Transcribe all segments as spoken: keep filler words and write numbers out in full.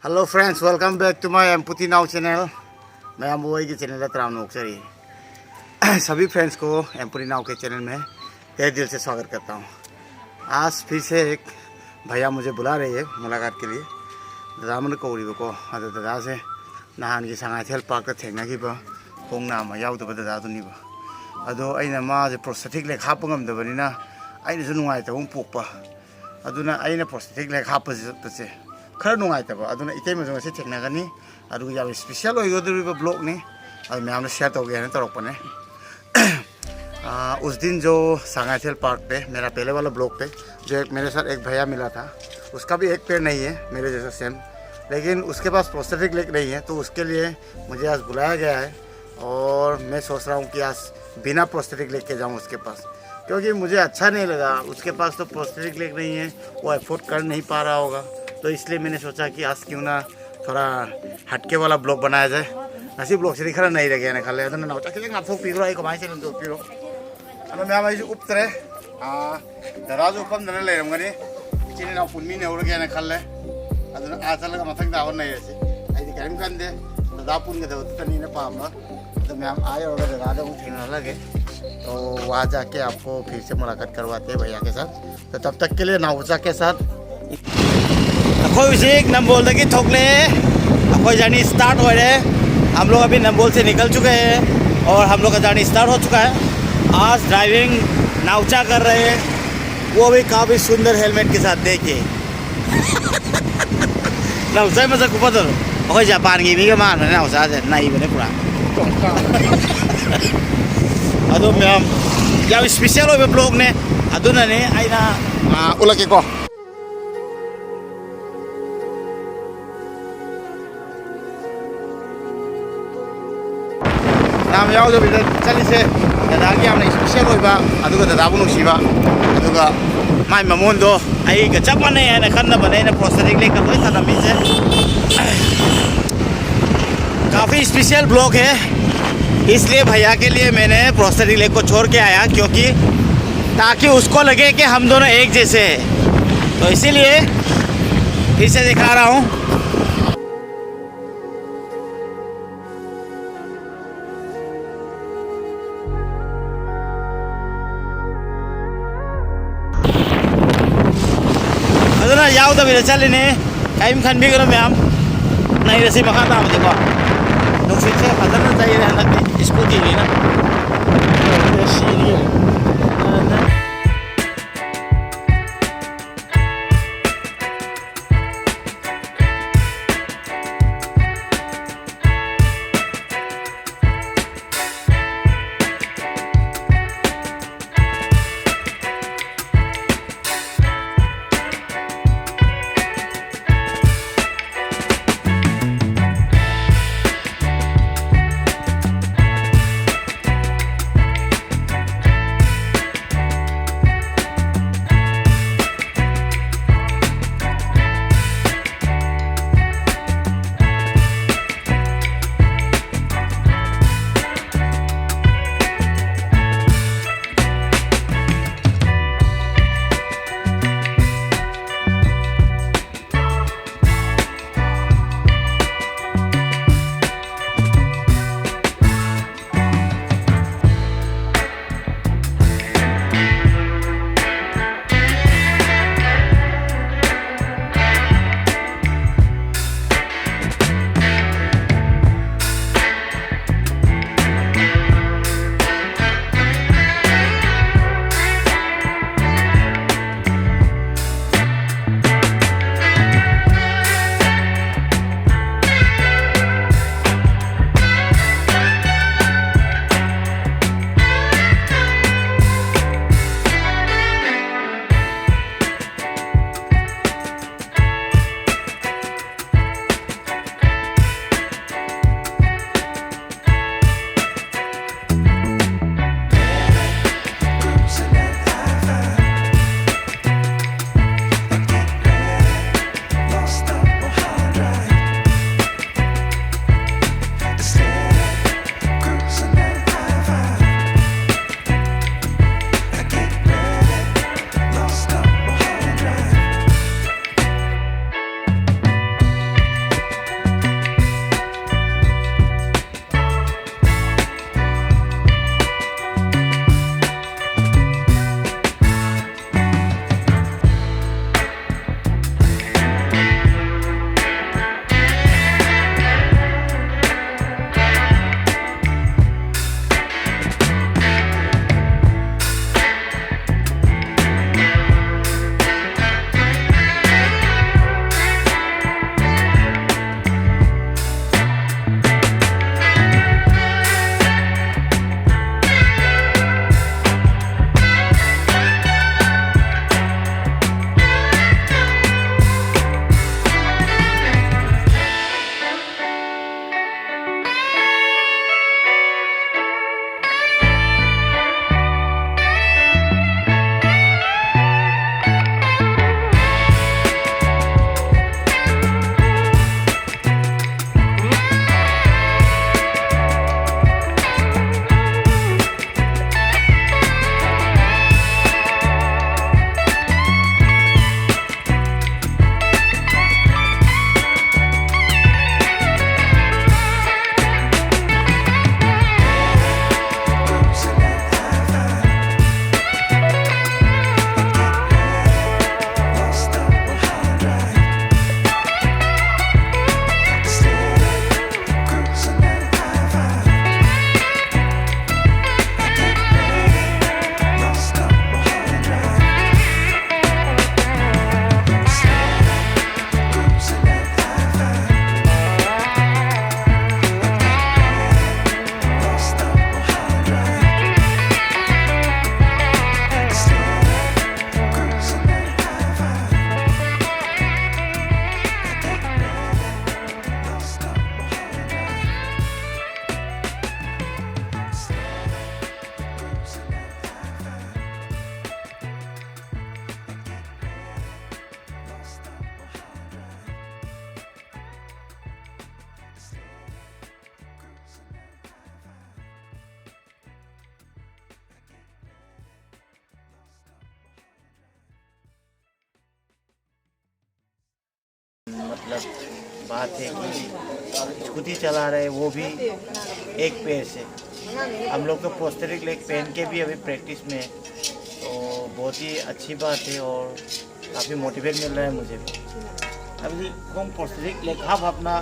Hello friends, welcome back to my एमपुटी नाव channel. मैं अम्बुआई के चैनल है तराम नोक सरी। सभी फ्रेंड्स को एमपुटी नाव के चैनल में तहे दिल से स्वागत करता हूँ। आज फिर से एक भैया मुझे बुला रही है मुलाकात के लिए। दादा मन कौरीबको, अदो दादा से नहान की संगाई थेल पार्क ꯊꯦꯡꯅꯈꯤꯕ ꯈꯣꯡꯅꯥꯝ ꯑꯃ ꯌꯥꯎꯗꯕ ꯗꯗꯥꯗꯨꯅꯤꯕ꯫ ꯑꯗꯣ ꯑꯩꯅ ꯃꯥꯁꯦ ꯄ꯭ꯔꯣꯁꯊꯦꯇꯤꯛ ꯂꯦꯛ ꯍꯥꯞꯄ ꯉꯝꯗꯕꯅꯤꯅ ꯑꯩꯅꯁꯨ ꯅꯨꯡꯉꯥꯏꯇꯕ ꯑꯃ ꯄꯣꯛꯄ꯫ ꯑꯗꯨꯅ ꯑꯩꯅ ꯄ꯭ꯔꯣꯁꯊꯦꯇꯤꯛ ꯂꯦꯛ ꯍꯥꯞꯄꯁꯦ ꯈꯔ ꯅꯨꯡꯉꯥꯏꯇꯕ꯫ ꯑꯗꯨꯅ ꯏꯇꯩꯃꯁꯨ ꯉꯁꯤ ꯊꯦꯡꯅꯒꯅꯤ꯫ ꯑꯗꯨꯒ ꯌꯥꯝ ꯏꯁꯄꯤꯁꯦꯜ ꯑꯣꯏꯒꯗꯧꯔꯤꯕ ꯕ꯭ꯂꯣꯛꯅꯤ꯫ ꯑꯗꯨ ꯃꯌꯥꯝꯅ ꯁꯤꯌꯔ ꯇꯧꯒꯦ ꯍꯥꯏꯅ ꯇꯧꯔꯛꯄꯅꯦ꯫ आ, उस दिन जो सांगाईथेल पार्क पे मेरा पहले वाला ब्लॉग पे जो एक मेरे साथ एक भैया मिला था, उसका भी एक पैर नहीं है मेरे जैसा सेम, लेकिन उसके पास प्रोस्थेटिक लेग नहीं है, तो उसके लिए मुझे आज बुलाया गया है और मैं सोच रहा हूँ कि आज बिना प्रोस्थेटिक लेग के जाऊँ उसके पास, क्योंकि मुझे अच्छा नहीं लगा। उसके पास तो प्रोस्थेटिक लेग नहीं है, वो अफोर्ड कर नहीं पा रहा होगा, तो इसलिए मैंने सोचा कि आज क्यों ना थोड़ा हटके वाला ब्लॉग बनाया जाए। ꯉꯁꯤ ꯕ꯭ꯂꯣꯛꯁꯤꯗꯤ ꯈꯔ ꯅꯩꯔꯒꯦꯅ ꯈꯜꯂꯦ꯫ ꯑꯗꯨꯅ ꯅꯥꯎꯆꯥ ꯈꯤꯇꯪ ꯉꯥꯛꯊꯣꯛꯄꯤꯈ꯭ꯔꯣ, ꯑꯩ ꯀꯃꯥꯏꯅ ꯆꯦꯜꯂꯤꯅꯣ ꯎꯠꯄꯤꯔꯣ꯫ ꯑꯗꯣ ꯃꯌꯥꯝ ꯑꯩꯁꯨ ꯎꯞꯇ꯭ꯔꯦ꯫ ꯑꯥ, ꯗꯗꯥꯁꯨ ꯎꯞꯐꯝꯗꯅ ꯂꯩꯔꯝꯒꯅꯤ꯫ ꯏꯆꯤꯟ ꯏꯅꯥꯎ ꯄꯨꯟꯃꯤꯟꯅꯍꯧꯔꯒꯦꯅ ꯈꯜꯂꯦ꯫ ꯑꯗꯨꯅ ꯑꯥ ꯆꯠꯂꯒ ꯃꯊꯪ ꯇꯥꯕ ꯅꯩꯔꯁꯤ꯫ ꯑꯩꯗꯤ ꯀꯔꯤꯝ ꯈꯟꯗꯦ꯫ ꯗꯗꯥ ꯄꯨꯟꯒꯗꯕꯗꯨꯇꯅꯤꯅ ꯄꯥꯝꯕ꯫ ꯑꯗꯣ ꯃꯌꯥꯝ ꯑꯥ ꯌꯧꯔꯒ ꯗꯗꯥꯗ ꯑꯃꯨꯛ ꯊꯦꯡꯅꯍꯜꯂꯒꯦ꯫ तो वहाँ जाके आपको फिर से मुलाकात करवाते हैं भैया के साथ। तो तब तक के लिए नाउचा के साथ। ꯑꯩꯈꯣꯏ ꯍꯧꯖꯤꯛ ꯅꯝꯕꯣꯜꯗꯒꯤ ꯊꯣꯛꯂꯛꯑꯦ꯫ ꯑꯩꯈꯣꯏ ꯖꯔꯅꯤ ꯁ꯭ꯇꯥꯔꯠ ꯑꯣꯏꯔꯦ꯫ हम लोग अभी नंबोल से निकल चुके हैं और हम लोग का जर्नी स्टार्ट हो चुका है। आज ड्राइविंग नाउचा कर रहे हैं, वो भी काफ़ी सुंदर हेलमेट के साथ। देखिए, ꯅꯥꯎꯆꯥ ꯃꯁꯛ ꯈꯨꯐꯖꯗꯣ꯫ ꯑꯩꯈꯣꯏ ꯖꯄꯥꯟꯒꯤ ꯃꯤꯒ ꯃꯥꯟꯕꯅꯦ ꯅꯥꯎꯆꯥꯁꯦ, ꯅꯩꯕꯅꯦ ꯄꯨꯔꯥ꯫ ꯑꯗꯣ ꯃꯌꯥꯝ, ꯌꯥꯝ ꯏꯁꯄꯤꯁꯦꯜ ꯑꯣꯏꯕ ꯕ꯭ꯂꯣꯛꯅꯦ꯫ ꯑꯗꯨꯅꯅꯦ ꯑꯩꯅ, ꯑꯥ, ꯎꯠꯂꯛꯀꯦꯀꯣ꯫ ꯀꯅꯥꯝ ꯌꯥꯎꯗꯕꯤꯗ ꯆꯠꯂꯤꯁꯦ ꯗꯗꯥꯒꯤ ꯌꯥꯝꯅ ꯏꯁꯄꯤꯁꯦꯜ ꯑꯣꯏꯕ, ꯑꯗꯨꯒ ꯗꯗꯥꯕꯨ ꯅꯨꯡꯁꯤꯕ, ꯑꯗꯨꯒ ꯃꯥꯏ ꯃꯃꯣꯟꯗꯣ ꯑꯩꯒ ꯆꯞ ꯃꯥꯟꯅꯩ ꯍꯥꯏꯅ ꯈꯟꯅꯕꯅꯦ ꯑꯩꯅ ꯄ꯭ꯔꯣꯁꯊꯦꯇꯤꯛ ꯂꯦꯛꯇ ꯂꯣꯏ ꯊꯅꯝꯃꯤꯁꯦ꯫ काफ़ी स्पेशल ब्लॉग है, इसलिए भैया के लिए मैंने प्रोस्थेटिक लेग को छोड़ के आया, क्योंकि ताकि उसको लगे कि हम दोनों एक जैसे हैं। तो इसीलिए फिर से दिखा रहा हूँ। ꯑꯗꯨꯅ ꯌꯥꯎꯗꯕꯤꯗ ꯆꯠꯂꯤꯅꯦ꯫ ꯀꯔꯤꯝ ꯈꯟꯕꯤꯒꯅꯨ ꯃꯌꯥꯝ꯫ ꯅꯩꯔꯁꯤ ꯃꯈꯥ ꯇꯥꯕꯗꯤꯀꯣ꯫ ꯅꯨꯡꯁꯤꯠꯁꯦ ꯐꯖꯅ ꯆꯩꯔꯦ ꯍꯟꯗꯛꯇꯤ ꯁ꯭ꯀꯨꯇꯤꯅꯤꯅ꯫ ꯁꯤꯅꯤ꯫ बात है कि स्कूटी चला रहे, वो भी एक पैर से। हम लोग तो प्रोस्थेटिक लेग पहन के भी अभी प्रैक्टिस में है, तो बहुत ही अच्छी बात है और काफ़ी मोटिवेट मिल रहा है मुझे भी। ꯍꯥꯏꯕꯗꯤ ꯈꯣꯡ ꯄ꯭ꯔꯣꯁꯊꯦꯇꯤꯛ ꯂꯦꯒ ꯍꯥꯞ ꯍꯥꯞꯅ,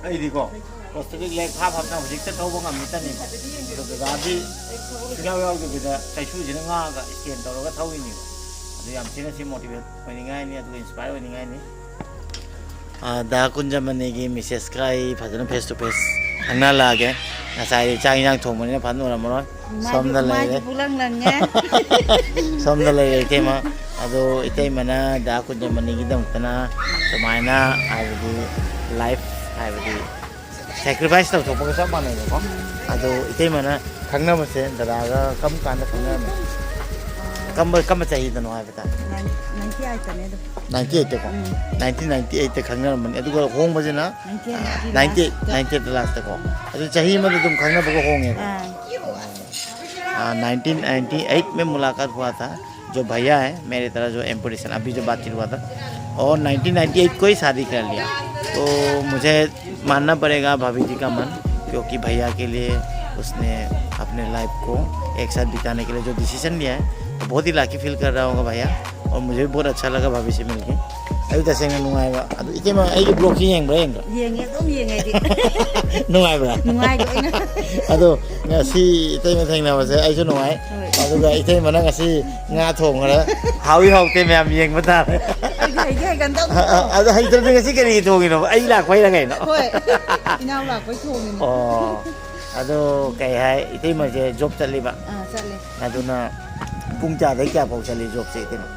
ꯑꯩꯗꯤꯀꯣ, ꯄ꯭ꯔꯣꯁꯊꯦꯇꯤꯛ ꯂꯦꯒ ꯍꯥꯞ ꯍꯥꯞꯅ ꯍꯧꯖꯤꯛꯇ ꯊꯧꯕ ꯉꯝꯃꯤꯇꯅꯤ꯫ ꯑꯗꯣ ꯗꯗꯥꯗꯤ ꯁꯨꯡꯌꯥꯎ ꯌꯥꯎꯗꯕꯤꯗ ꯆꯩꯁꯨꯁꯤꯅ ꯉꯥꯛꯑꯒ ꯁ꯭ꯇꯦꯟ ꯇꯧꯔꯒ ꯊꯧꯔꯤꯅꯦꯕ꯫ ꯑꯗꯨ ꯌꯥꯝ ꯊꯤꯅ ꯁꯤ ꯃꯣꯇꯤꯚꯦꯠ ꯑꯣꯏꯅꯤꯡꯉꯥꯏꯅꯤ, ꯑꯗꯨꯒ ꯏꯟꯁꯄꯥꯌꯔ ꯑꯣꯏꯅꯤꯡꯉꯥꯏꯅꯤ꯫ ꯑꯥ, ꯗꯥ ꯀꯨꯟꯖꯃꯅꯤꯒꯤ ꯃꯤꯁꯦꯁꯀ ꯑꯩ ꯐꯖꯅ ꯐꯦꯁ ꯇꯨ ꯐꯦꯁ ꯈꯪꯅꯍꯜꯂꯛꯑꯒꯦ꯫ ꯉꯁꯥꯏ ꯆꯥꯛ ꯏꯟꯖꯥꯡ ꯊꯣꯡꯕꯅꯤꯅ ꯐꯖꯅ ꯎꯔꯝꯃꯔꯣꯏ꯫ ꯃꯥꯏꯁꯨ, ꯁꯣꯝꯗ ꯂꯩꯔꯦ꯫ ꯃꯥꯏꯁꯨ ꯄꯨꯂꯪ ꯂꯪꯉꯦ꯫ ꯁꯣꯝꯗ ꯂꯩꯔꯦ ꯏꯇꯩꯃ꯫ ꯑꯗꯣ ꯏꯇꯩꯃꯅ ꯗꯥ ꯀꯨꯟꯖꯃꯅꯤꯒꯤꯗꯃꯛꯇꯅ ꯁꯨꯃꯥꯏꯅ, ꯍꯥꯏꯕꯗꯤ, ꯂꯥꯏꯐ, ꯍꯥꯏꯕꯗꯤ, ꯁꯦꯀ꯭ꯔꯤꯐꯥꯏꯁ ꯇꯧꯊꯣꯛꯄꯒ ꯆꯞ ꯃꯥꯟꯅꯩꯕꯀꯣ꯫ ꯑꯗꯣ ꯏꯇꯩꯃꯅ ꯈꯪꯅꯕꯁꯦ ꯗꯗꯥꯒ ꯀꯔꯝ ꯀꯥꯟꯗ ꯈꯪꯅꯔꯝꯃꯤ? ꯀꯝꯕ, ꯀꯝꯕ ꯆꯍꯤꯗꯅꯣ ꯍꯥꯏꯕ ꯇꯥꯔꯦ? ꯅꯥꯏꯟꯇꯤ ꯑꯩꯠꯇꯅꯦ ꯑꯗꯨꯝ꯫ ꯅꯥꯏꯟꯇꯤ ꯑꯩꯠꯇꯀꯣ? ꯎꯝ꯫ ꯅꯥꯏꯟꯇꯤꯟ ꯅꯥꯏꯟꯇꯤ ꯑꯩꯠꯇ ꯈꯪꯅꯔꯝꯕꯅꯤ, ꯑꯗꯨꯒ ꯍꯣꯡꯕꯁꯤꯅ, ꯅꯥꯏꯟꯇꯤ ꯑꯩꯠ, ꯑꯥ, ninety eight, last. Ninety eight ꯂꯥꯁꯇꯀꯣ? ꯑꯗꯨ ꯆꯍꯤ ꯑꯃꯗ ꯑꯗꯨꯝ ꯈꯪꯅꯕꯒ ꯍꯣꯡꯉꯦꯕ? ꯑꯥ꯫ आ, नाइनटीन नाइंटी एट में मुलाकात हुआ था। जो भैया है मेरी तरह, जो एम्पोटेशन, अभी जो बातचीत हुआ था, और नाइनटीन नाइंटी एट को ही शादी कर लिया। तो मुझे मानना पड़ेगा भाभी जी का मन, क्योंकि भैया के लिए उसने अपने लाइफ को एक साथ बिताने के लिए जो डिसीजन लिया है, तो बहुत ही लकी फील कर रहा होगा भैया। और मुझे भी बहुत अच्छा लगा भाभी से मिलके। ꯑꯗꯨ ꯇꯁꯦꯡꯅ ꯅꯨꯡꯉꯥꯏꯕ꯫ ꯑꯗꯨ ꯏꯇꯩꯃ, ꯑꯩꯒꯤ ꯕ꯭ꯂꯣꯒꯁꯤ ꯌꯦꯡꯕ꯭ꯔꯥ, ꯌꯦꯡꯕ꯭ꯔꯥ? ꯌꯦꯡꯉꯦ, ꯑꯗꯨꯝ ꯌꯦꯡꯉꯦ ꯑꯩꯗꯤ꯫ ꯅꯨꯡꯉꯥꯏꯕ꯭ꯔꯥ? ꯅꯨꯡꯉꯥꯏ ꯂꯣꯏꯅ꯫ ꯑꯗꯣ ꯉꯁꯤ ꯏꯇꯩꯃ ꯊꯦꯡꯅꯕꯁꯦ ꯑꯩꯁꯨ ꯅꯨꯡꯉꯥꯏ꯫ ꯍꯣꯏ꯫ ꯑꯗꯨꯒ ꯏꯇꯩꯃꯅ ꯉꯁꯤ ꯉꯥ ꯊꯣꯡꯈ꯭ꯔꯦ꯫ ꯍꯥꯎꯏ ꯍꯥꯎꯇꯦ ꯃꯌꯥꯝ ꯌꯦꯡꯕ ꯇꯥꯔꯦ꯫ ꯑꯩꯗꯤ ꯍꯩꯗꯤ ꯍꯩꯒꯟꯗꯕꯅꯤ꯫ ꯑ, ꯑ, ꯑꯗꯣ ꯍꯩꯇ꯭ꯔꯗꯤ ꯉꯁꯤ ꯀꯔꯤꯒꯤ ꯊꯣꯡꯉꯤꯅꯣ? ꯑꯩ ꯂꯥꯛꯄꯩꯔ ꯀꯩꯅꯣ? ꯍꯣꯏ꯫ ꯏꯅꯥꯎ ꯂꯥꯛꯄꯩ ꯊꯣꯡꯉꯤꯅꯤ꯫ ꯑꯣ꯫ ꯑꯗꯣ ꯀꯩ ꯍꯥꯏ, ꯏꯇꯩꯃꯁꯦ ꯖꯣꯕ ꯆꯠꯂꯤꯕ? ꯑꯥ, ꯆꯠꯂꯦ꯫ ꯑꯗꯨꯅ ꯄꯨꯡ ꯀꯌꯥꯗꯩ ꯀꯌꯥ ꯐꯥꯎ ꯆꯠꯂꯤ ꯖꯣꯕꯁꯦ ꯏꯇꯩꯃ?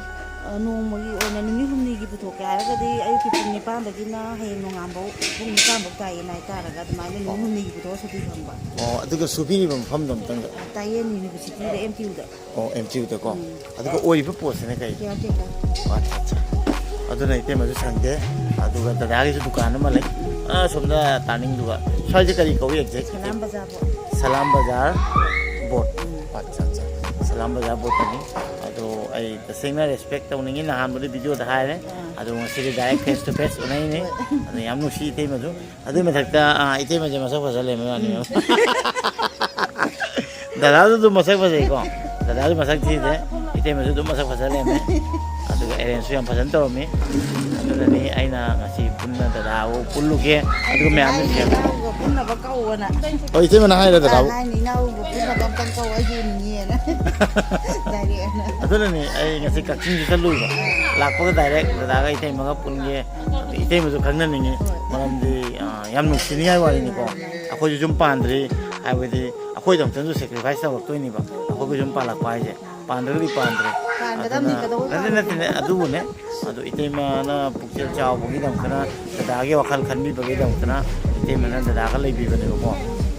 ꯑ, ꯅꯣꯡꯃꯒꯤ ꯑꯣꯏꯅ ꯅꯨꯃꯤꯠ ꯍꯨꯝꯅꯤꯒꯤ ꯄꯨꯊꯣꯛꯀꯦ ꯍꯥꯏꯔꯒꯗꯤ ꯑꯌꯨꯛꯀꯤ ꯄꯨꯡ ꯅꯤꯄꯥꯟꯗꯒꯤꯅ ꯍꯌꯦꯡ ꯅꯣꯡꯉꯥꯟꯕꯧ ꯄꯨꯡ ꯅꯤꯄꯥꯟꯕꯧ ꯇꯥꯏꯌꯦ, ꯅꯥꯏꯠ ꯇꯥꯔꯒ ꯑꯗꯨꯃꯥꯏꯅ ꯅꯨꯃꯤꯠ ꯍꯨꯝꯅꯤꯒꯤ ꯄꯨꯊꯣꯛꯑ ꯁꯨꯇꯤ ꯐꯪꯕ꯫ ꯑꯣ, ꯑꯗꯨꯒ ꯁꯨꯕꯤꯔꯤꯕ ꯃꯐꯝꯗꯣ ꯑꯝꯇꯪꯒ? ꯇꯥꯏꯌꯦꯟ ꯌꯨꯅꯤꯚꯔꯁꯤꯇꯤꯗ, ꯑꯦꯝ ꯇꯤ ꯌꯨꯗ꯫ ꯑꯣ, ꯑꯦꯝ ꯇꯤ ꯌꯨꯗꯀꯣ꯫ ꯎꯝ꯫ ꯑꯗꯨꯒ ꯑꯣꯏꯔꯤꯕ ꯄꯣꯠꯁꯤꯅ ꯀꯩ? ꯀꯤꯌꯥꯔ ꯇꯦꯀꯔ꯫ ꯑꯣ, ꯑꯠꯆꯥ, ꯑꯠꯆꯥ꯫ ꯑꯗꯨꯅ ꯏꯇꯩꯃꯁꯨ ꯁꯪꯗꯦ꯫ ꯑꯗꯨꯒ ꯗꯗꯥꯒꯤꯁꯨ ꯗꯨꯀꯥꯟ ꯑꯃ ꯂꯩ꯫ ꯑꯥ, ꯁꯣꯝꯗ ꯇꯥꯔꯅꯤꯡꯗꯨꯒ꯫ ꯁ꯭ꯋꯥꯏꯁꯦ ꯀꯔꯤ ꯀꯧꯏ ꯑꯦꯛꯖꯦꯛ? ꯁꯂꯥꯝ ꯕꯖꯥꯔ ꯕꯣꯠ꯫ ꯁꯂꯥꯝ ꯕꯖꯥꯔ ꯕꯣꯠ꯫ ꯎꯝ꯫ ꯑꯠꯆꯥ, ꯑꯠꯆꯥ꯫ ꯁꯂꯥꯝ ꯕꯖꯥꯔ ꯕꯣꯠꯇꯅꯤ꯫ ꯑꯗꯣ ꯑꯩ ꯇꯁꯦꯡꯅ ꯔꯦꯁꯄꯦꯛ ꯇꯧꯅꯤꯡꯉꯤ꯫ ꯅꯍꯥꯟꯕꯨꯗꯤ ꯚꯤꯗꯤꯑꯣꯗ ꯍꯥꯏꯔꯦ, ꯑꯗꯨ ꯉꯁꯤꯗꯤ ꯗꯥꯏꯔꯦꯛ ꯐꯦꯁ ꯇꯨ ꯐꯦꯁ ꯎꯅꯩꯅꯦ꯫ ꯑꯗꯨ ꯌꯥꯝ ꯅꯨꯡꯁꯤ ꯏꯇꯩꯃꯁꯨ꯫ ꯑꯗꯨꯏ ꯃꯊꯛꯇ, ꯑꯥ, ꯏꯇꯩꯃꯁꯦ ꯃꯁꯛ ꯐꯖ ꯂꯩꯔꯝꯃꯦ ꯃꯥꯅꯤ꯫ ꯗꯗꯥꯁꯨ ꯑꯗꯨꯝ ꯃꯁꯛ ꯐꯖꯩꯀꯣ꯫ ꯗꯗꯥꯁꯨ ꯃꯁꯛ ꯊꯤꯗꯦ꯫ ꯏꯇꯩꯃꯁꯨ ꯑꯗꯨꯝ ꯃꯁꯛ ꯐꯖ ꯂꯩꯔꯝꯃꯦ꯫ ꯑꯗꯨꯒ ꯑꯦꯔꯦꯟꯖꯁꯨ ꯌꯥꯝ ꯐꯖꯅ ꯇꯧꯔꯝꯃꯤ꯫ ꯑꯗꯨꯅꯅꯤ ꯑꯩꯅ ꯉꯁꯤ ꯄꯨꯟꯅ ꯗꯗꯥꯕꯨ ꯄꯨꯜꯂꯨꯒꯦ꯫ ꯑꯗꯨꯒ ꯃꯌꯥꯝꯅ ꯍꯥꯏꯅꯤ, ꯁꯦꯝ- ꯏꯅꯥꯎꯒ ꯄꯨꯟꯅꯕ ꯀꯧꯑꯣꯅ꯫ ꯍꯣꯏ, ꯏꯇꯩꯃꯅ ꯍꯥꯏꯔꯦ ꯑꯥ, ꯗꯗꯥꯕꯨ꯫ ꯍꯥꯏꯅꯤ, ꯏꯅꯥꯎꯒ ꯄꯨꯟꯅꯕ ꯑꯝꯇꯪ ꯀꯧ, ꯑꯩꯁꯨ ꯎꯅꯤꯡꯉꯦꯅ꯫ ꯗꯥꯏꯔꯦꯛ ꯑꯣꯏꯅ꯫ ꯑꯗꯨꯅꯅꯤ ꯑꯩ ꯉꯁꯤ ꯀꯛꯆꯤꯡꯁꯨ ꯆꯠꯂꯨꯏꯕ꯫ ꯂꯥꯛꯄꯒ ꯗꯥꯏꯔꯦꯛ ꯗꯗꯥꯒ ꯏꯇꯩꯃꯒ ꯄꯨꯟꯒꯦ꯫ ꯏꯇꯩꯃꯁꯨ ꯈꯪꯅꯅꯤꯡꯉꯤ꯫ ꯍꯣꯏ꯫ ꯃꯔꯝꯗꯤ, ꯑ, ꯌꯥꯝ ꯅꯨꯡꯁꯤꯅꯤꯡꯉꯥꯏ ꯋꯥꯔꯤꯅꯤꯀꯣ꯫ ꯑꯩꯈꯣꯏꯁꯨ ꯌꯨꯝ ꯄꯥꯟꯗ꯭ꯔꯤ, ꯍꯥꯏꯕꯗꯤ ꯑꯩꯈꯣꯏꯗꯃꯛꯇꯁꯨ ꯁꯦꯀ꯭ꯔꯤꯐꯥꯏꯁ ꯇꯧꯔꯛꯇꯣꯏꯅꯤꯕ꯫ ꯑꯩꯈꯣꯏꯁꯨ ꯌꯨꯝ ꯄꯥꯜꯂꯛꯄ ꯍꯥꯏꯁꯦ꯫ ꯄꯥꯟꯗ꯭ꯔꯒꯗꯤ ꯄꯥꯟꯗ꯭ꯔꯦ꯫ ꯄꯥꯟꯒꯗꯕꯅꯤ, ꯑꯗꯨꯅ, ꯀꯩꯗꯧꯕꯩ ꯅꯠꯇꯦ, ꯅꯠꯇꯦ, ꯄꯥꯜꯂꯣꯏꯗꯣꯏꯅꯣ? ꯅꯠꯇꯦ, ꯑꯗꯨꯕꯨꯅꯦ꯫ ꯑꯗꯣ ꯏꯇꯩꯃꯅ ꯄꯨꯛꯆꯦꯜ ꯆꯥꯎꯕꯒꯤꯗꯃꯛꯇꯅ, ꯗꯗꯥꯒꯤ ꯋꯥꯈꯜ ꯈꯟꯕꯤꯕꯒꯤꯗꯃꯛꯇꯅ ꯏꯇꯩꯃꯅ ꯗꯗꯥꯒ ꯂꯩꯕꯤꯕꯅꯦꯕꯀꯣ꯫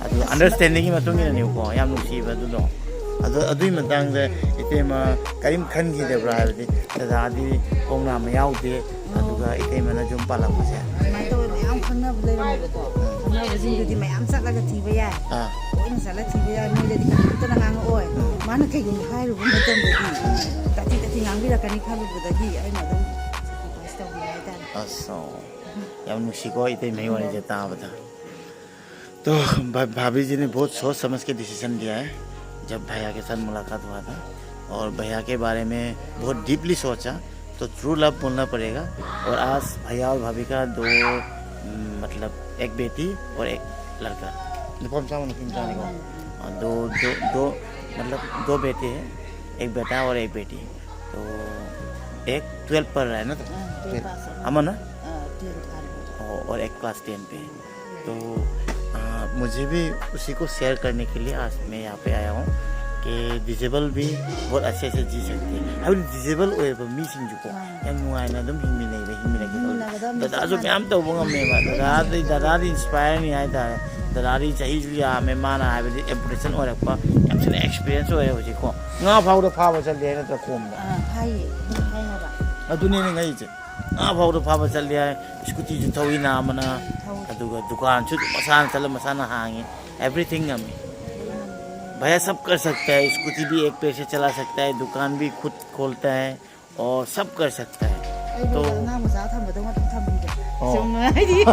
ꯑꯗꯨ ꯑꯁ, ꯑꯟꯗꯔꯁꯇꯦꯟꯗꯤꯡꯒꯤ ꯃꯇꯨꯡ ꯏꯟꯅꯅꯦꯕꯀꯣ, ꯌꯥꯝ ꯅꯨꯡꯁꯤꯕ ꯑꯗꯨꯗꯣ꯫ ꯑꯗꯣ ꯑꯗꯨꯒꯤ ꯃꯇꯥꯡꯗ ꯏꯇꯩꯃ ꯀꯔꯤꯝ ꯈꯟꯈꯤꯗꯕ꯭ꯔꯥ? ꯍꯥꯏꯕꯗꯤ ꯗꯗꯥꯗꯤ ꯈꯣꯡ ꯅꯥꯝꯃ ꯌꯥꯎꯗꯦ, ꯑꯗꯨꯒ ꯏꯇꯩꯃꯅ ꯌꯨꯝ ꯄꯥꯜꯂꯛꯄꯁꯦ꯫ ꯁꯨꯃꯥꯏꯅ ꯇꯧꯋꯦ, ꯃꯌꯥꯝ ꯈꯪꯅꯕ ꯂꯩꯔꯝꯃꯦꯕꯀꯣ꯫ ꯎꯝ꯫ ꯈꯪꯅꯕꯁꯤꯡꯗꯨꯗꯤ ꯃꯌꯥꯝ ꯆꯠꯂꯒ ꯊꯤꯕ ꯌꯥꯏ꯫ ꯑꯥ꯫ ꯂꯣꯏꯅ ꯆꯠꯂ ꯊꯤꯕ ꯌꯥꯏ, ꯃꯣꯏꯗꯗꯤ ꯀꯅꯥꯝꯇꯅ ꯉꯥꯡꯉꯛꯑꯣꯏ꯫ ꯎꯝ꯫ ꯃꯥꯅ ꯀꯩꯒꯨꯝꯕ ꯍꯥꯏꯔꯨꯕ ꯃꯇꯝꯗꯗꯤ ꯇꯥꯊꯤ ꯇꯥꯊꯤ ꯉꯥꯡꯕꯤꯔꯛꯀꯅꯤ ꯈꯜꯂꯨꯕꯗꯒꯤ ꯑꯩꯅ ꯑꯗꯨꯝ ꯁꯦꯀ꯭ꯔꯤꯐꯥꯏꯁ ꯇꯧꯕꯤꯕ ꯍꯥꯏꯇꯥꯔꯦ꯫ ꯑꯁ, ꯑꯣ꯫ ꯌꯥꯝ ꯅꯨꯡꯁꯤꯀꯣ ꯏꯇꯩꯃꯩ ꯋꯥꯔꯤꯁꯦ ꯇꯥꯕꯗ꯫ तो भा-, भाभी जी ने बहुत सोच समझ के डिसीजन लिया है। जब भैया के साथ मुलाकात हुआ था और भैया के बारे में बहुत डीपली सोचा, तो ट्रू लव बोलना पड़ेगा। और आज भैया और भाभी का दो, उम, मतलब, एक बेटी और एक लड़का। ꯅꯨꯄꯥ ꯃꯆꯥ ꯑꯃ, ꯅꯨꯄꯤ ꯃꯆꯥꯅꯤꯀꯣ? ꯑꯥ, ꯃꯥꯅꯦ꯫ हाँ, दो, दो, दो, मतलब, दो बेटे हैं, एक बेटा और एक बेटी। तो एक ट्वेल्व पढ़ रहा है ना, तो? हाँ, ट्वेल्व पास है। अमन ना? हाँ, ट्वेल्व पास है। और, और एक क्लास टेन पे है। तो, आ, मुझे भी उसी को शेयर करने के लिए आज मैं यहाँ पे आया हूँ कि डिसेबल भी बहुत अच्छे से जी सकते हैं। ꯍꯥꯏꯕꯗꯤ ꯗꯤꯁꯦꯕꯜ ꯑꯣꯏꯔꯕ ꯃꯤꯁꯤꯡꯁꯨꯀꯣ, ꯎꯝ꯫ ꯌꯥꯝ ꯅꯨꯡꯉꯥꯏꯅ ꯑꯗꯨꯝ ꯍꯤꯡꯃꯤꯟꯅꯩꯕ, ꯍꯤꯡꯃꯤꯟꯅꯒꯦ ꯇꯧꯕ꯫ ꯍꯤꯡꯃꯤꯟꯅꯒꯗꯕꯅꯤ, ꯗꯗꯥꯁꯨ ꯆꯞ ꯃꯌꯥꯝ ꯇꯧꯕ ꯉꯝꯃꯦꯕ꯫ ꯃꯥꯟꯅꯩ꯫ ꯗꯗꯥꯗꯤ, ꯗꯗꯥꯗꯤ ꯏꯟꯁꯄꯥꯌꯔꯅꯤ ꯍꯥꯏꯇꯥꯔꯦ꯫ ꯗꯗꯥꯗꯤ ꯆꯍꯤꯁꯨ ꯌꯥꯝꯃꯦ, ꯃꯥꯅ ꯍꯥꯏꯕꯗꯤ ꯑꯦꯝꯄ꯭ꯔꯦꯁꯟ ꯑꯣꯏꯔꯛꯄ, ꯌꯥꯝ ꯊꯤꯅ ꯑꯦꯛꯁꯄꯤꯔꯤꯌꯦꯟꯁ ꯑꯣꯏꯔꯦ ꯍꯧꯖꯤꯛꯀꯣ꯫ ꯉꯥ ꯐꯥꯎꯗ ꯐꯥꯕ ꯆꯠꯂꯦ ꯍꯥꯏ ꯅꯠꯇ꯭ꯔꯣ ꯈꯣꯝꯗ? ꯑꯥ, ꯐꯥꯏꯌꯦ, ꯐꯥꯏ ꯍꯥꯏꯕ꯫ ꯑꯗꯨꯅꯦ ꯑꯩꯅ ꯉꯛꯏꯁꯦ꯫ ꯉꯥ ꯐꯥꯎꯗ ꯐꯥꯕ ꯆꯠꯂꯦ ꯍꯥꯏ, ꯁ꯭ꯀꯨꯇꯤꯁꯨ ꯊꯧꯏ ꯅꯥꯃꯅ, ꯊꯧꯏ꯫ ꯑꯗꯨꯒ ꯗꯨꯀꯥꯟꯁꯨ ꯃꯁꯥꯅ ꯆꯠꯂ ꯃꯁꯥꯅ ꯍꯥꯡꯉꯤ, ꯑꯦꯕ꯭ꯔꯤꯊꯤꯡ ꯉꯝꯃꯤ꯫ भैया सब कर सकता है, स्कूटी भी एक पैर से चला सकता है, दुकान भी खुद खोलता है और सब कर सकता है। ꯑꯩꯕꯨ तो ꯑꯉꯥꯡ ꯃꯆꯥ ꯊꯝꯕꯗꯧꯅ ꯑꯗꯨꯝ ꯊꯝꯕꯤꯕ ꯑꯣ꯫ ꯆꯨꯝꯅ ꯍꯥꯏꯗꯤ ꯌꯥꯝ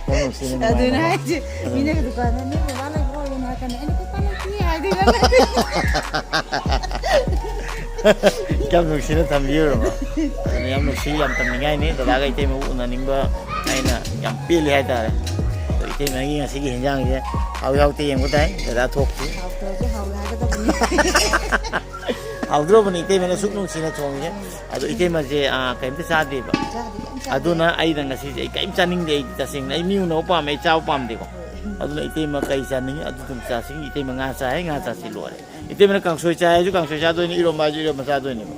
ꯅꯨꯡꯁꯤꯅ ꯑꯗꯨꯅ ꯅꯨꯡꯉꯥꯏꯅ ꯍꯥꯏꯁꯦ ꯃꯤꯅ ꯗꯨꯀꯥꯟꯗ ꯅꯣꯏ ꯕꯕꯥ ꯂꯩꯕ꯭ꯔꯣ ꯍꯥꯏꯔ ꯀꯥꯟꯗ ꯑꯩꯅ ꯄꯄꯥ ꯂꯩꯇꯦ ꯍꯥꯏꯗꯣꯏꯕ ꯌꯥꯝ ꯅꯨꯡꯁꯤꯅ ꯊꯝꯕꯤꯔꯕ꯫ ꯑꯗꯨꯅ ꯌꯥꯝ ꯅꯨꯡꯁꯤ, ꯌꯥꯝ ꯇꯝꯅꯤꯡꯉꯥꯏꯅꯤ꯫ ꯗꯗꯥꯒ ꯏꯇꯩꯃ ꯎꯅꯅꯤꯡꯕ ꯑꯩꯅ ꯌꯥꯝ ꯄꯦꯜꯂꯤ ꯍꯥꯏꯇꯥꯔꯦ꯫ ꯑꯗꯣ ꯏꯇꯩꯃꯒꯤ ꯉꯁꯤꯒꯤ ꯍꯦꯟꯖꯥꯡꯁꯦ ꯍꯥꯎꯏ ꯍꯥꯎꯇꯦ ꯌꯦꯡꯕ ꯇꯥꯏ꯫ ꯗꯗꯥ ꯊꯣꯛꯇ꯭ꯔꯤ꯫ ꯍꯥꯎꯇ꯭ꯔꯁꯨ ꯍꯥꯎꯋꯦ ꯍꯥꯏꯒꯗꯕꯅꯤ ꯍꯥꯎꯗ꯭ꯔꯣꯕꯅꯤ ꯏꯇꯩꯃꯅ ꯁꯨꯛ ꯅꯨꯡꯁꯤꯅ ꯊꯣꯡꯉꯤꯁꯦ꯫ ꯑꯗꯣ ꯏꯇꯩꯃꯁꯦ ꯑꯥ, ꯀꯩꯝꯇ ꯆꯥꯗꯦꯕ꯫ ꯆꯥꯗꯦ ꯌꯥꯝ ꯆꯥꯗꯦ ꯑꯗꯨꯅ ꯑꯩꯅ ꯉꯁꯤꯁꯦ ꯑꯩ ꯀꯔꯤꯝ ꯆꯥꯅꯤꯡꯗꯦ꯫ ꯑꯩꯗꯤ ꯇꯁꯦꯡꯅ ꯑꯩ ꯃꯤ ꯎꯅꯕ ꯄꯥꯝꯃꯦ, ꯑꯩ ꯆꯥꯕ ꯄꯥꯝꯗꯦꯀꯣ꯫ ꯑꯗꯨꯅ ꯏꯇꯩꯃ ꯀꯔꯤ ꯆꯥꯅꯤꯡꯉꯤ ꯑꯗꯨ ꯑꯗꯨꯝ ꯆꯥꯁꯤꯡ꯫ ꯏꯇꯩꯃ ꯉꯥ ꯆꯥꯏ, ꯉꯥ ꯆꯥꯁꯤ ꯂꯣꯏꯔꯦ꯫ ꯏꯇꯩꯃꯅ ꯀꯥꯡꯁꯣꯏ ꯆꯥꯏ ꯍꯥꯏꯁꯨ ꯀꯥꯡꯁꯣꯏ ꯆꯥꯗꯣꯏꯅꯤ, ꯏꯔꯣꯝꯕ ꯍꯥꯏꯁꯨ ꯏꯔꯣꯝꯕ ꯆꯥꯗꯣꯏꯅꯦꯕ꯫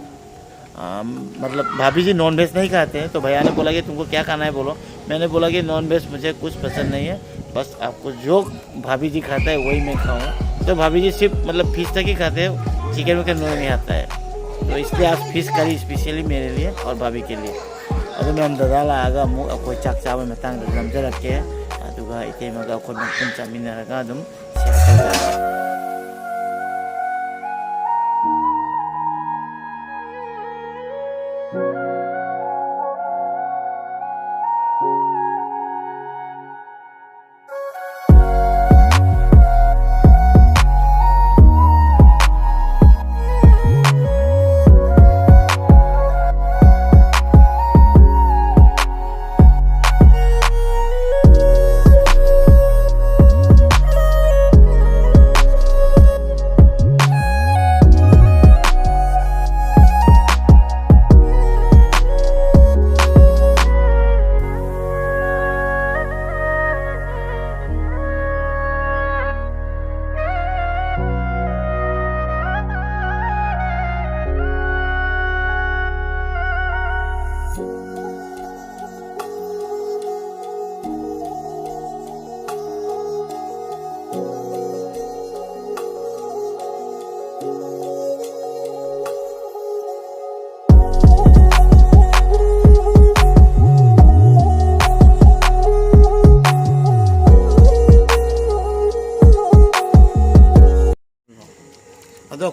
आ, मतलब भाभी जी नॉन वेज नहीं खाते हैं, तो भैया ने बोला कि तुमको क्या खाना है बोलो। मैंने बोला कि नॉन वेज मुझे कुछ पसंद नहीं है, बस आपको जो भाभी जी खाता है वही मैं खाऊंगा। तो भाभी जी सिर्फ मतलब फिश तक ही खाते हैं, चिकन विकन नहीं आता है। तो इसलिए आज फिश करी स्पेशली मेरे लिए और भाभी के लिए। ꯑꯗꯨ ꯃꯌꯥꯝ ꯗꯗꯥ ꯂꯥꯛꯑꯒ ꯑꯃꯨꯛ ꯑꯩꯈꯣꯏ ꯆꯥꯛ ꯆꯥꯕꯒꯤ ꯃꯇꯥꯡꯗ ꯅꯝꯖꯔꯛꯀꯦ꯫ ꯑꯗꯨꯒ ꯏꯇꯩꯃꯒ ꯑꯩꯈꯣꯏ ꯃꯌꯥꯝ ꯄꯨꯟꯅ ꯆꯥꯃꯤꯟꯅꯔꯒ ꯑꯗꯨꯝ share ꯇꯧꯖꯔꯛꯀꯦ꯫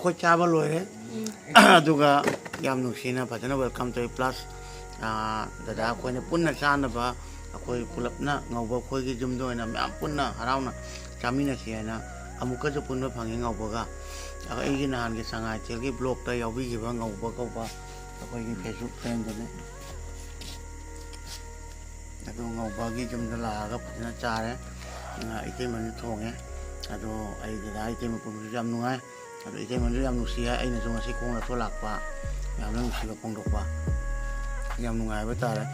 ꯑꯩꯈꯣꯏ ꯆꯥꯕ ꯂꯣꯏꯔꯦ꯫ ꯑꯗꯨꯒ ꯌꯥꯝ ꯅꯨꯡꯁꯤꯅ ꯐꯖꯅ welcome ꯇꯧꯏ꯫ Plus, ꯑꯥ, ꯗꯗꯥ ꯑꯩꯈꯣꯏꯅ ꯄꯨꯟꯅ ꯆꯥꯅꯕ, ꯑꯩꯈꯣꯏ ꯄꯨꯂꯞꯅ ꯉꯧꯕ ꯑꯩꯈꯣꯏꯒꯤ ꯌꯨꯝꯗ ꯑꯣꯏꯅ ꯃꯌꯥꯝ ꯄꯨꯟꯅ ꯍꯔꯥꯎꯅ ꯆꯥꯃꯤꯟꯅꯁꯤ ꯍꯥꯏꯅ ꯑꯃꯨꯛꯀꯁꯨ ꯄꯨꯟꯕ ꯐꯪꯉꯤ ꯉꯧꯕꯒ꯫ ꯑꯗꯣ ꯑꯩꯒꯤ ꯅꯍꯥꯟꯒꯤ ꯁꯉꯥꯏꯊꯦꯜꯒꯤ vlogꯇ ꯌꯥꯎꯕꯤꯈꯤꯕ ꯉꯧꯕ ꯀꯧꯕ ꯑꯩꯈꯣꯏꯒꯤ Facebook friendꯗꯨꯅꯦ꯫ ꯑꯗꯨ ꯉꯧꯕꯒꯤ ꯌꯨꯝꯗ ꯂꯥꯛꯑꯒ ꯐꯖꯅ ꯆꯥꯔꯦ꯫ ꯑ, ꯏꯇꯩꯃꯅ ꯊꯣꯡꯉꯦ꯫ ꯑꯗꯣ ꯑꯩ ꯗꯗꯥ ꯏꯇꯩꯃ ꯄꯨꯟꯕꯁꯨ ꯌꯥꯝ ꯅꯨꯡꯉꯥꯏ꯫ ꯑꯗꯣ ꯏꯇꯩꯃꯅꯁꯨ ꯌꯥꯝ ꯅꯨꯡꯁꯤ ꯍꯥꯏ, ꯑꯩꯅꯁꯨ ꯉꯁꯤ ꯈꯣꯡ ꯂꯥꯛꯊꯣꯛ ꯂꯥꯛꯄ, ꯌꯥꯝꯅ ꯅꯨꯡꯁꯤꯕ ꯐꯣꯡꯗꯣꯛꯄ꯫ ꯌꯥꯝ ꯅꯨꯡꯉꯥꯏ ꯍꯥꯏꯕ ꯇꯥꯔꯦ꯫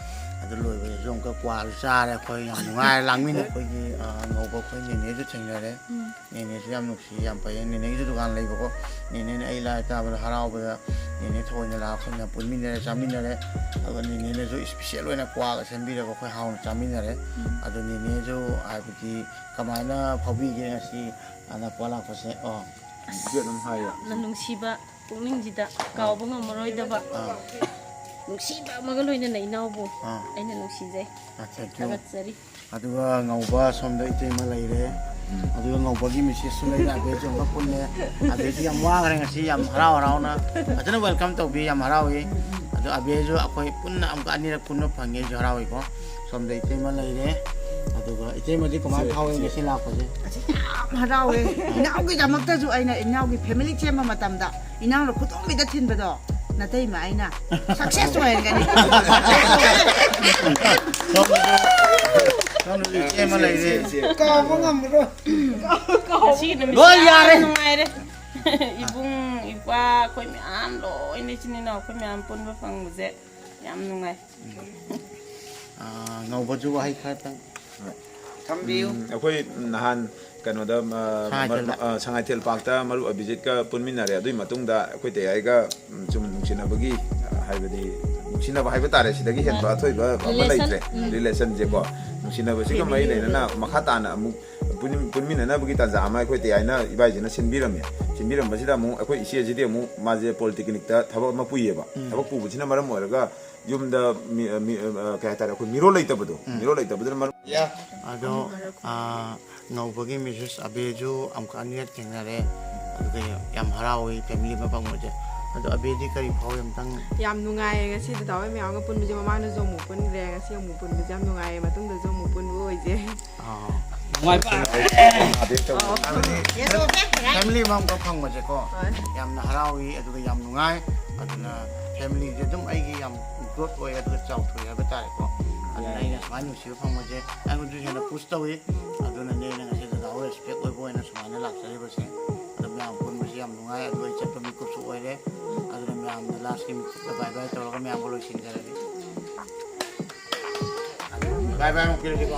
ꯑꯗꯨ ꯂꯣꯏꯕꯗꯁꯨ ꯑꯃꯨꯛꯀ ꯀ꯭ꯋꯥꯁꯨ ꯆꯥꯔꯦ ꯑꯩꯈꯣꯏ, ꯌꯥꯝ ꯅꯨꯡꯉꯥꯏ ꯂꯥꯡꯃꯤꯟꯅ꯫ ꯑꯩꯈꯣꯏꯒꯤ, ꯑ, ꯉꯧꯕ ꯑꯩꯈꯣꯏ ꯅꯦꯅꯦꯁꯨ ꯊꯦꯡꯅꯔꯦ꯫ ꯎꯝ꯫ ꯅꯦꯅꯦꯁꯨ ꯌꯥꯝ ꯅꯨꯡꯁꯤ, ꯌꯥꯝ ꯐꯩ꯫ ꯅꯦꯅꯦꯒꯤꯁꯨ ꯗꯨꯀꯥꯟ ꯂꯩꯕꯀꯣ꯫ ꯅꯦꯅꯦꯅ ꯑꯩ ꯂꯥꯏ ꯇꯥꯕꯗ ꯍꯔꯥꯎꯕꯗ ꯅꯦꯅꯦ ꯊꯑꯣꯏꯅ ꯂꯥꯛꯑ ꯑꯩꯈꯣꯏ ꯃꯌꯥꯝ ꯄꯨꯟꯃꯤꯟꯅꯔꯦ, ꯆꯥꯃꯤꯟꯅꯔꯦ꯫ ꯑꯗꯨꯒ ꯅꯦꯅꯦꯅꯁꯨ special ꯑꯣꯏꯅ ꯀ꯭ꯋꯥꯒ ꯁꯦꯝꯕꯤꯔꯒ ꯑꯩꯈꯣꯏ ꯍꯥꯎꯅ ꯆꯥꯃꯤꯟꯅꯔꯦ꯫ ꯎꯝ꯫ ꯑꯗꯣ ꯅꯦꯅꯦꯁꯨ ꯍꯥꯏꯕꯗꯤ ꯀꯃꯥꯏꯅ ꯐꯥꯎꯕꯤꯒꯦ ꯉꯁꯤ ꯑꯅꯛꯄ ꯂꯥꯛꯄꯁꯦ? ꯑꯣ꯫ ꯑꯗꯨ ꯑꯗꯨꯝ ꯍꯥꯏꯌꯣ꯫ ꯌꯥꯝꯅ ꯅꯨꯡꯁꯤꯕ ꯄꯨꯛꯅꯤꯡꯁꯤꯗ ꯀꯥꯎꯕ ꯉꯝꯃꯔꯣꯏꯗꯕ ꯑꯥ꯫ ꯅꯨꯡꯁꯤꯕ ꯑꯃꯒ ꯂꯣꯏꯅꯅ ꯏꯅꯥꯎꯕꯨ ꯑꯥ꯫ ꯑꯩꯅ ꯅꯨꯡꯁꯤꯖꯩ꯫ ꯑꯥ, thank you꯫ ꯊꯥꯒꯠꯆꯔꯤ꯫ ꯑꯗꯨꯒ ꯉꯧꯕ ꯁꯣꯝꯗ ꯏꯇꯩꯃ ꯂꯩꯔꯦ꯫ ꯎꯝ꯫ ꯑꯗꯨꯒ ꯉꯧꯕꯒꯤ ꯃꯤꯁꯦꯁꯁꯨ ꯂꯩꯔꯦ, ꯑꯕꯦꯁꯨ ꯑꯃꯨꯛꯀ ꯄꯨꯜꯂꯦ꯫ ꯑꯕꯦꯁꯨ ꯌꯥꯝ ꯋꯥꯈ꯭ꯔꯦ ꯉꯁꯤ, ꯌꯥꯝ ꯍꯔꯥꯎ ꯍꯔꯥꯎꯅ ꯐꯖꯅ welcome ꯇꯧꯕꯤ, ꯌꯥꯝ ꯍꯔꯥꯎꯏ꯫ ꯑꯗꯣ ꯑꯕꯦꯁꯨ ꯑꯩꯈꯣꯏ ꯄꯨꯟꯅ ꯑꯃꯨꯛꯀ ꯑꯅꯤꯔꯛ ꯄꯨꯟꯕ ꯐꯪꯉꯦ, ꯑꯩꯁꯨ ꯍꯔꯥꯎꯏꯀꯣ꯫ ꯁꯣꯝꯗ ꯏꯇꯩꯃ ꯂꯩꯔꯦ꯫ ꯑꯗꯨꯒ ꯏꯇꯩꯃꯗꯤ ꯀꯃꯥꯏꯅ ꯐꯥꯎꯏ ꯉꯁꯤ ꯂꯥꯛꯄꯁꯦ? ꯌꯥꯝ ꯍꯔꯥꯎꯋꯦ꯫ ꯏꯅꯥꯎꯒꯤꯗꯃꯛꯇꯁꯨ ꯑꯩꯅ ꯏꯅꯥꯎꯒꯤ family ꯁꯦꯝꯕ ꯃꯇꯝꯗ ꯏꯅꯥꯎꯅ ꯈꯨꯗꯣꯝꯕꯤꯗ ꯊꯤꯟꯕꯗꯣ, ꯅꯇꯩꯃ ꯑꯩꯅ success ꯑꯣꯏꯍꯟꯒꯅꯤ꯫ ꯁꯣꯝꯗꯁꯨ ꯏꯆꯦ ꯑꯃ ꯂꯩꯔꯦ꯫ ꯀꯥꯎꯕ ꯉꯝꯃꯔꯣꯏ꯫ ꯉꯁꯤꯒꯤ ꯅꯨꯃꯤꯠꯁꯦ ꯂꯣꯏ ꯌꯥꯔꯦ꯫ ꯌꯥꯝ ꯅꯨꯡꯉꯥꯏꯔꯦ꯫ ꯏꯕꯨꯡ, ꯏꯄ꯭ꯋꯥ, ꯑꯩꯈꯣꯏ ꯃꯌꯥꯝ ꯂꯣꯏꯅ ꯏꯆꯤꯟ ꯏꯅꯥꯎ ꯑꯩꯈꯣꯏ ꯃꯌꯥꯝ ꯄꯨꯟꯕ ꯐꯪꯕꯁꯦ ꯌꯥꯝ ꯅꯨꯡꯉꯥꯏ꯫ ꯑꯥ, ꯉꯧꯕꯁꯨ ꯋꯥꯍꯩ ꯈꯔꯇꯪ꯫ ꯊꯝꯕꯤꯌꯨ꯫ ꯎꯝ, ꯑꯩꯈꯣꯏ ꯅꯍꯥꯟ ꯀꯩꯅꯣꯗ, ꯑ, ꯁꯉꯥꯏꯊꯦꯜꯗ꯫ ꯃ-, ꯑ, ꯁꯉꯥꯏꯊꯦꯜ ꯄꯥꯔꯛꯇ ꯃꯔꯨꯞ ꯑꯕꯤꯖꯤꯠꯀ ꯄꯨꯟꯃꯤꯟꯅꯔꯦ꯫ ꯑꯗꯨꯒꯤ ꯃꯇꯨꯡꯗ ꯑꯩꯈꯣꯏ ꯇꯌꯥꯏꯒ, ꯎꯝ, ꯁꯨꯝ ꯅꯨꯡꯁꯤꯅꯕꯒꯤ, ꯑ, ꯍꯥꯏꯕꯗꯤ ꯅꯨꯡꯁꯤꯅꯕ ꯍꯥꯏꯕ ꯇꯥꯔꯦ, ꯁꯤꯗꯒꯤ ꯍꯦꯟꯕ ꯑꯊꯣꯏꯕ ꯑꯃ relation꯫ ꯂꯩꯇ꯭ꯔꯦ꯫ ꯎꯝ꯫ Relationꯁꯦꯀꯣ, ꯅꯨꯡꯁꯤꯅꯕꯁꯤꯒ ꯃꯔꯤ ꯂꯩꯅꯅ ꯃꯈꯥ ꯇꯥꯅ ꯑꯃꯨꯛ ꯄꯨꯟ-, ꯄꯨꯟꯃꯤꯟꯅꯅꯕꯒꯤ ꯇꯥꯟꯖꯥ ꯑꯃ ꯑꯩꯈꯣꯏ ꯇꯌꯥꯏꯅ ꯏꯕꯥꯏꯁꯤꯅ ꯁꯤꯟꯕꯤꯔꯝꯃꯦ꯫ ꯁꯤꯟꯕꯤꯔꯝꯕꯁꯤꯗ ꯑꯃꯨꯛ ꯑꯩꯈꯣꯏ ꯏꯆꯦꯁꯤꯗꯤ ꯑꯃꯨꯛ ꯃꯥꯁꯦ polytechnicꯇ ꯊꯕꯛ ꯑꯃ ꯄꯨꯏꯌꯦꯕ꯫ ꯎꯝ꯫ ꯊꯕꯛ ꯄꯨꯕꯁꯤꯅ ꯃꯔꯝ ꯑꯣꯏꯔꯒ ꯌꯨꯝꯗ ꯃꯤ-, ꯃꯤ-, ꯑ, ꯀꯩ ꯍꯥꯏꯇꯥꯔꯦ, ꯑꯩꯈꯣꯏ ꯃꯤꯔꯣꯜ ꯂꯩꯇꯕꯗꯣ, ꯎꯝ꯫ ꯃꯤꯔꯣꯜ ꯂꯩꯇꯕꯗꯨꯅ ꯃꯔꯝ ꯑꯗꯣ, ꯑꯥ, ꯉꯧꯕꯒꯤ ꯃꯤꯁꯦꯁ ꯑꯕꯦꯁꯨ ꯑꯃꯨꯛꯀ ꯑꯅꯤꯔꯛ ꯊꯦꯡꯅꯔꯦ꯫ ꯑꯗꯨꯒ ꯌꯥꯝ ꯍꯔꯥꯎꯏ family ꯑꯃ ꯐꯪꯕꯁꯦ꯫ ꯑꯗꯣ ꯑꯕꯦꯗꯤ ꯀꯔꯤ ꯐꯥꯎꯏ ꯑꯝꯇꯪ? ꯌꯥꯝ ꯅꯨꯡꯉꯥꯏꯌꯦ ꯉꯁꯤꯗꯤ ꯗꯥ ꯍꯣꯏ ꯃꯌꯥꯝꯒ ꯄꯨꯟꯕꯁꯦ꯫ ꯃꯃꯥꯡꯗꯁꯨ ꯑꯃꯨꯛ ꯄꯨꯟꯈ꯭ꯔꯦ, ꯉꯁꯤ ꯑꯃꯨꯛ ꯄꯨꯟꯕꯁꯦ ꯌꯥꯝ ꯅꯨꯡꯉꯥꯏꯌꯦ꯫ ꯃꯇꯨꯡꯗꯁꯨ ꯑꯃꯨꯛ ꯄꯨꯟꯕ ꯑꯣꯏꯁꯦ꯫ ꯑꯥ, ꯅꯨꯡꯉꯥꯏꯕ꯫ ꯍꯥꯏꯕꯗꯤ family ꯑꯃ ꯑꯃꯈꯛ ꯐꯪꯕꯁꯦꯀꯣ, ꯌꯥꯝꯅ ꯍꯔꯥꯎꯏ꯫ ꯑꯗꯨꯒ ꯌꯥꯝ ꯅꯨꯡꯉꯥꯏ꯫ ꯑꯗꯨꯅ familyꯁꯦ ꯑꯗꯨꯝ ꯑꯩꯒꯤ ꯌꯥꯝ growth ꯑꯣꯏ, ꯑꯗꯨꯒ ꯆꯥꯎꯊꯣꯛꯑꯦ ꯍꯥꯏꯕ ꯇꯥꯔꯦꯀꯣ꯫ ꯑꯗꯨꯅ ꯑꯩꯅ ꯁꯨꯃꯥꯏꯅ ꯅꯨꯡꯁꯤꯕ ꯐꯪꯕꯁꯦ ꯑꯩꯉꯣꯟꯗꯁꯨ ꯍꯦꯟꯅ push ꯇꯧꯏ꯫ ꯑꯗꯨꯅꯅꯦ ꯑꯩꯅ ꯉꯁꯤ ꯗꯥ ꯍꯣꯏ respect ꯑꯣꯏꯕ ꯑꯣꯏꯅ ꯁꯨꯃꯥꯏꯅ ꯂꯥꯛꯆꯔꯤꯕꯁꯦ꯫ ꯑꯗꯣ ꯃꯌꯥꯝ ꯄꯨꯟꯕꯁꯦ ꯌꯥꯝ ꯅꯨꯡꯉꯥꯏ꯫ ꯑꯗꯨ ꯑꯩ ꯆꯠꯄ ꯃꯤꯀꯨꯞꯁꯨ ꯑꯣꯏꯔꯦ꯫ ꯑꯗꯨꯅ ꯃꯌꯥꯝꯅ lastꯀꯤ ꯃꯤꯀꯨꯞꯇ bye bye ꯇꯧꯔꯒ ꯃꯌꯥꯝꯒ ꯂꯣꯏꯁꯤꯟꯖꯔꯒꯦ꯫ Bye bye ꯑꯃꯨꯛ ꯄꯤꯔꯁꯤꯀꯣ꯫